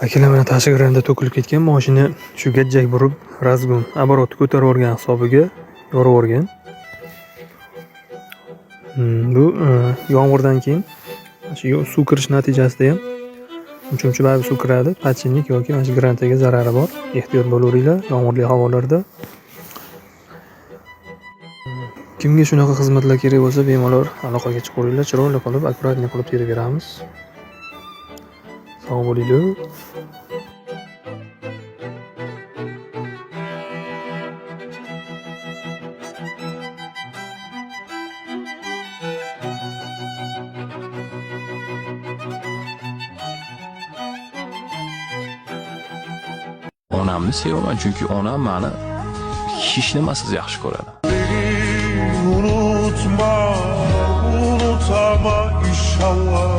Akalar, mana tashqi granda to'kilib ketgan mashina shu gajjak burib, razgon оборот ko'tarib yuborgan hisobiga yorib yuborgan. Bu yomg'irdan keyin shu suv kirish natijasida ham uncha-muncha baribir suv kiradi. Подшипник yoki mana shu grantaga zarari bor. Ehtiyot bo'laveringlar yomg'irli havolarda. Kimga shunaqa xizmatlar kerak bo'lsa, bemalol aloqaga chiqaveringlar. Chiroyli qilib, akkuratniy qilib terib beramiz. Sog' bo'linglar. Onamni sevaman, chunki onam mani hech nimasiz yaxshi ko'radi. Beni unutma, unutama inşallah.